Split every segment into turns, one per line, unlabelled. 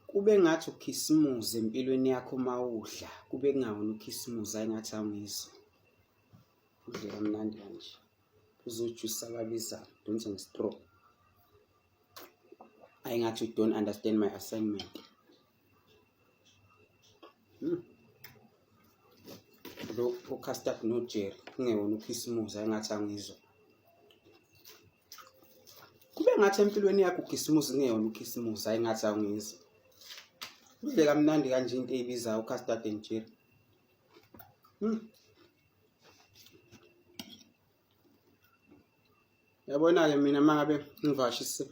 Kube ngathi ukhisimuzi empilweni yakho uma udla, kube kungawona ukhisimuzi hhayi ngathi awungizwa. Udle kamnandi kanje. Uzojusa ababizayo, donsa nge-straw. Hhayi ngathi you don't understand my assignment. Lo ucustard noJerry kungewona ukhisimuzi, hhayi ngathi angizwa. Kube ngathi empilweni yakho ukhisimuzi kungeyona ukhisimuzi, hhayi ngathi awungizwa. Udle kamnandi kanje into eyibizayo ucustard and jerry. Yabona-ke mina uma ngabe ngivakashise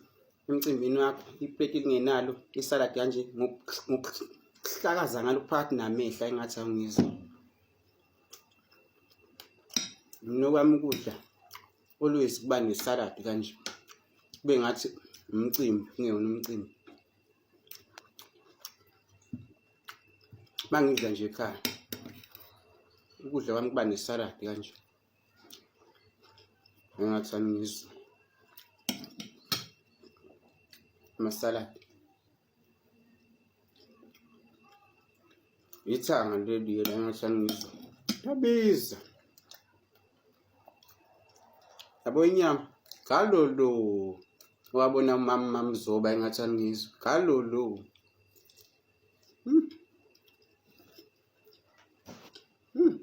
emcimbini wakho ipleti lingenalo isaladi kanje ngokuhlakaza ngalo phakathi namehla engathi awungizwa. Mina okwami ukudla always kuba nesaladi kanje kube ngathi umcimbi kungewona umcimbi. Uma ngidla nje ekhaya ukudla kwami kuba nesaladi kanje. Engathi angizwa amasaladi. Ithanga leli yena engathi angizwa. Yabiza. Yabo inyama galolo wabona umama mamzoba engathi angizwa galolo. Hmm. Hmm.